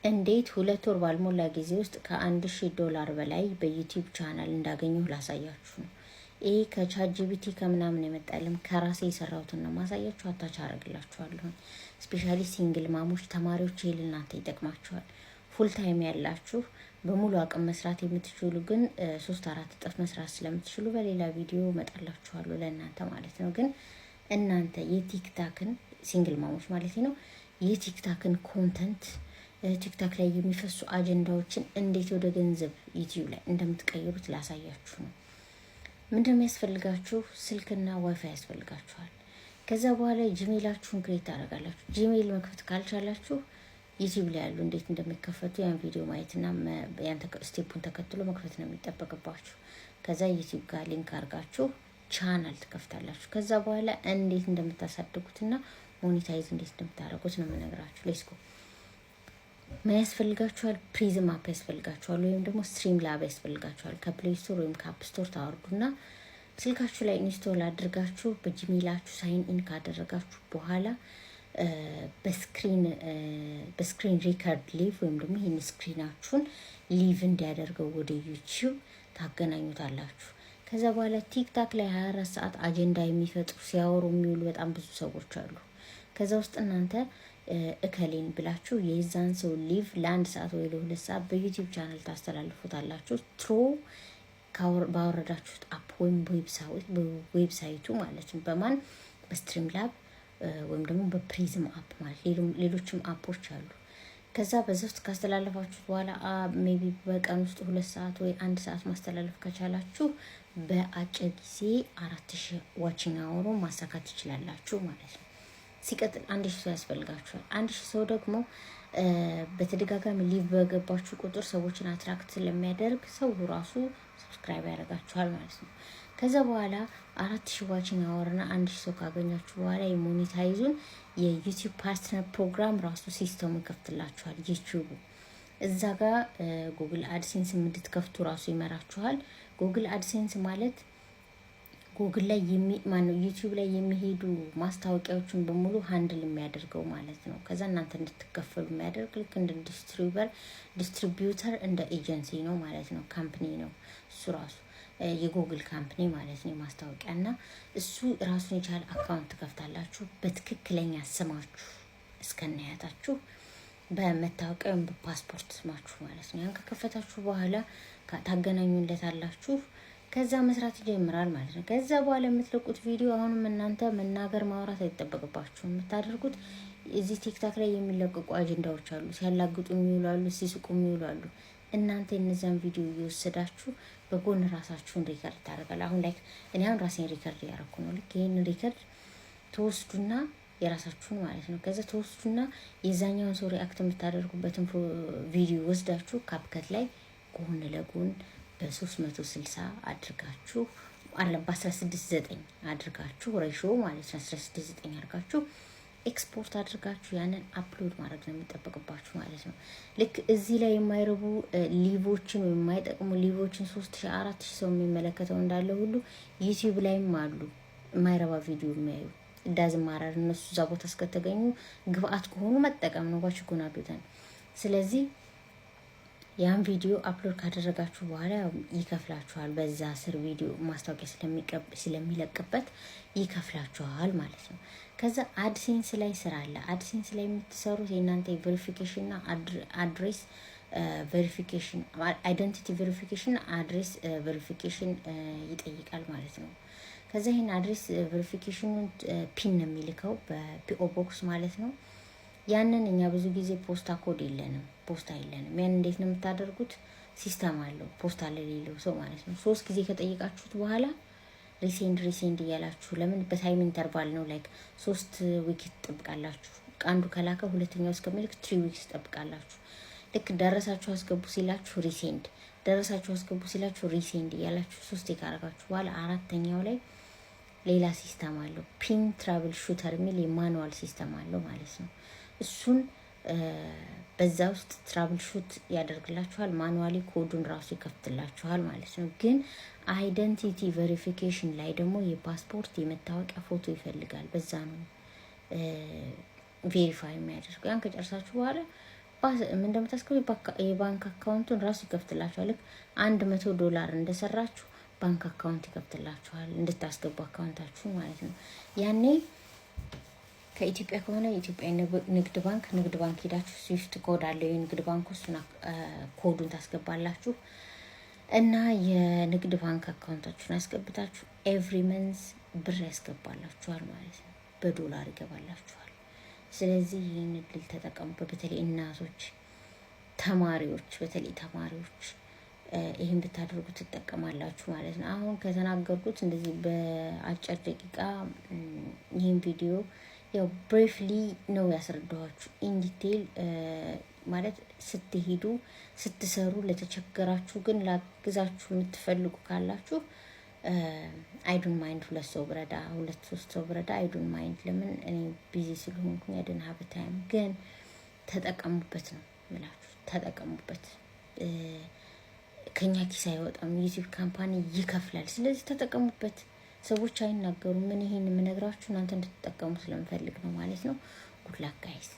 እንዴት 2 ወር ባልሞላ ጊዜ ውስጥ ከ1000 ዶላር በላይ በ YouTube channel እንዳገኘሁ ላሳያችሁ ነው። ይህ ከ ChatGPT ከምናምን የመጣልም ከራሴ የሰራሁትን ነው ማሳያችሁ። Attach አረግላችኋለሁ። Especially single mom ኦች፣ ተማሪዎች ይህ ለእናንተ ይጠቅማችኋል። Full time ያላችሁ በሙሉ አቅም መስራት የምትችሉ ግን ሶስት አራት እጥፍ መስራት ስለምትችሉ በሌላ ቪዲዮ እመጣላችኋለሁ ለእናንተ ማለት ነው። ግን እናንተ የ TikTok ን፣ single mom ኦች ማለት ነው፣ የ TikTok ን content፣ TikTok ላይ የሚፈሱ አጀንዳዎችን እንዴት ወደ ገንዘብ YouTube ላይ እንደምትቀይሩት ላሳያችሁ ነው። ምንድነው የሚያስፈልጋችሁ? ስልክና ዋይፋይ ያስፈልጋችኋል። ከዛ በኋላ Gmail ኣችሁን create ታደርጋላችሁ። Gmail መክፈት ካልቻላችሁ YouTube ላይ ያሉ እንዴት እንደሚከፈቱ ያን ቪዲዮ ማየትና ያን step ኡን ተከትሎ መክፈት ነው የሚጠበቅባችሁ። ከዛ YouTube ጋር link አድርጋችሁ ቻናል ትከፍታላችሁ። ከዛ በኋላ እንዴት እንደምታሳድጉትና monetize እንዴት እንደምታደርጉት ነው የምነግራችሁ። Let's go። ምን ያስፈልጋችኋል? Prism app ያስፈልጋችኋል፣ ወይም ደግሞ Streamlab ያስፈልጋችኋል። ከ Play Store ወይም ከ App Store ታወርዱና ስልካችሁ ላይ install አድርጋችሁ በ Gmail ኣችሁ sign in ካደረጋችሁ በኋላ በ screen record live ወይም ደግሞ ይህን screen ኣችሁን live እንዲያደርገው ወደ YouTube ታገናኙታላችሁ። ከዛ በኋላ TikTok ላይ 24 ሰዓት አጀንዳ የሚፈጥሩ፣ ሲያወሩ የሚውሉ በጣም ብዙ ሰዎች አሉ። ከዛ ውስጥ እናንተ እከሌን ብላችሁ የዛን ሰው live ለአንድ ሰዓት ወይ ለ2 ሰዓት በ YouTube channel ታስተላልፉታላችሁ። Through ባወረዳችሁት app ወይም website ኡ ማለት ነው። በማን? በ Streamlab ወይም ደግሞ በ Prism app ማለት፣ ሌሎችም app ኦች አሉ። ከዛ በዛ ውስጥ ካስተላለፋችሁት በኋላ maybe በቀን ውስጥ 2 ሰዓት ወይ አንድ ሰዓት ማስተላለፍ ከቻላችሁ በአጭር ጊዜ 4000 watching hour ማሳካት ትችላላችሁ ማለት ነው። ሲቀጥል 1000 ሰው ያስፈልጋችኋል። 1000 ሰው ደግሞ በተደጋጋሚ live በገባችሁ ቁጥር ሰዎችን attract ስለሚያደርግ ሰው ራሱ subscribe ያደርጋችኋል ማለት ነው። ከዛ በኋላ 4000 watching hour ና 1000 ሰው ካገኛችሁ በኋላ የ monetize ኡን የ YouTube Partner Program ራሱ system ኡ ይከፍትላችኋል። YouTube ኡ እዛ ጋር Google AdSense እንድትከፍቱ ራሱ ይመራችኋል። Google AdSense ማለት ጉግል ላይ፣ ማነው፣ YouTube ላይ የሚሄዱ ማስታወቂያዎችን በሙሉ handle የሚያደርገው ማለት ነው። ከዛ እናንተ እንድትከፈሉ የሚያደርግ ልክ እንደ distributor፣ እንደ ኤጀንሲ ነው ማለት ነው። Company ነው እሱ ራሱ፣ የ Google company ማለት ነው። የማስታወቂያ እና እሱ ራሱን የቻለ account ትከፍታላችሁ በትክክለኛ ስማችሁ እስከነአያታችሁ፣ በመታወቂያ ወይም በፓስፖርት ስማችሁ ማለት ነው። ያን ከከፈታችሁ በኋላ ታገናኙለታላችሁ። ከዛ መስራት ይጀምራል ማለት ነው። ከዛ በኋላ የምትለቁት ቪዲዮ አሁንም እናንተ መናገር ማውራት አይጠበቅባችሁም። የምታደርጉት እዚህ TikTok ላይ የሚለቀቁ አጀንዳዎች አሉ። ሲያላግጡ የሚውሉ አሉ፣ ሲስቁ የሚውሉ አሉ። እናንተ የነዚያን ቪዲዮ እየወሰዳችሁ በጎን ራሳችሁን record ታደርጋል። አሁን like እኔ አሁን ራሴን record እያደረኩ ነው። ልክ ይህን record ትወስዱና የራሳችሁን ማለት ነው። ከዛ ትወስዱና የዛኛውን ሰው react የምታደርጉበትን ቪዲዮ ወስዳችሁ CapCut ላይ ጎን ለጎን በ360 አድርጋችሁ አለ በ16:9 አድርጋችሁ፣ ratio ማለት ነው፣ 16:9 አድርጋችሁ ኤክስፖርት አድርጋችሁ ያንን upload ማድረግ ነው የሚጠበቅባችሁ ማለት ነው። ልክ እዚህ ላይ የማይረቡ live ኦችን ወይም የማይጠቅሙ live ኦችን 3000 4000 ሰው የሚመለከተው እንዳለ ሁሉ YouTube ላይም አሉ የማይረባ ቪዲዮ የሚያዩ። Doesn't matter፣ እነሱ እዛ ቦታ እስከተገኙ ግብአት ከሆኑ መጠቀም ነው። ባች ጎናዱተን። ስለዚህ ያን ቪዲዮ upload ካደረጋችሁ በኋላ ይከፍላችኋል። በዛ ስር ቪዲዮ ማስታወቂያ ስለሚለቅበት ይከፍላችኋል ማለት ነው። ከዛ AdSense ላይ ስራ አለ። AdSense ላይ የምትሰሩት የእናንተ የ verification እና address verification፣ identity verification፣ address verification ይጠይቃል ማለት ነው። ከዛ ይህን address verification ኑን PIN ነው የሚልከው በ P.O. Box ማለት ነው። ያንን እኛ ብዙ ጊዜ ፖስታ ኮድ የለንም፣ ፖስታ የለንም። ያን እንዴት ነው የምታደርጉት? System አለው ፖስታ ለሌለው ሰው ማለት ነው። ሶስት ጊዜ ከጠየቃችሁት በኋላ resend resend እያላችሁ፣ ለምን በ time interval ነው፣ like 3 week ትጠብቃላችሁ። አንዱ ከላከ ሁለተኛው እስከሚልክ 3 weeks ትጠብቃላችሁ። ልክ ደረሳችሁ አስገቡ ሲላችሁ resend፣ ደረሳችሁ አስገቡ ሲላችሁ resend እያላችሁ ሶስቴ ካረጋችሁ በኋላ አራተኛው ላይ ሌላ system አለው። PIN troubleshooter የሚል የ manual system አለው ማለት ነው። እሱን በዛ ውስጥ troubleshoot ያደርግላችኋል። Manually ኮዱን ራሱ ይከፍትላችኋል ማለት ነው። ግን identity verification ላይ ደግሞ የፓስፖርት፣ የመታወቂያ ፎቶ ይፈልጋል። በዛ ነው verify የሚያደርገው። ያን ከጨርሳችሁ በኋላ ምን እንደምታስገቡ የባንክ account ኡን ራሱ ይከፍትላችኋል። ልክ 100 ዶላር እንደሰራችሁ ባንክ account ይከፍትላችኋል፣ እንድታስገቡ account ኣችሁ ማለት ነው። ያኔ ከኢትዮጵያ ከሆነ የኢትዮጵያ ንግድ ባንክ ሄዳችሁ SWIFT code አለው የንግድ ባንኩ፣ እሱን ኮዱን ታስገባላችሁ እና የንግድ ባንክ account ኣችሁን አስገብታችሁ every month ብር ያስገባላችኋል ማለት ነው። በዶላር ይገባላችኋል። ስለዚህ ይህን እድል ተጠቀሙበት። በተለይ እናቶች፣ ተማሪዎች፣ በተለይ ተማሪዎች ይህን ብታደርጉ ትጠቀማላችሁ ማለት ነው። አሁን ከተናገርኩት እንደዚህ በአጭር ደቂቃ ይህን ቪዲዮ ያው briefly ነው ያስረዳኋችሁ። In detail ማለት ስትሄዱ ስትሰሩ ለተቸገራችሁ ግን ላግዛችሁ የምትፈልጉ ካላችሁ I don't mind፣ ሁለት ሰው ብረዳ፣ ሁለት ሶስት ሰው ብረዳ I don't mind። ለምን እኔ busy ስለሆንኩኝ I don't have time። ግን ተጠቀሙበት ነው ምላችሁ፣ ተጠቀሙበት። ከኛ ኪስ አይወጣም። YouTube company ይከፍላል። ስለዚህ ተጠቀሙበት። ሰዎች አይናገሩም። ምን ይሄን የምነግራችሁ እናንተ እንድትጠቀሙ ስለምፈልግ ነው ማለት ነው። Good luck, guys.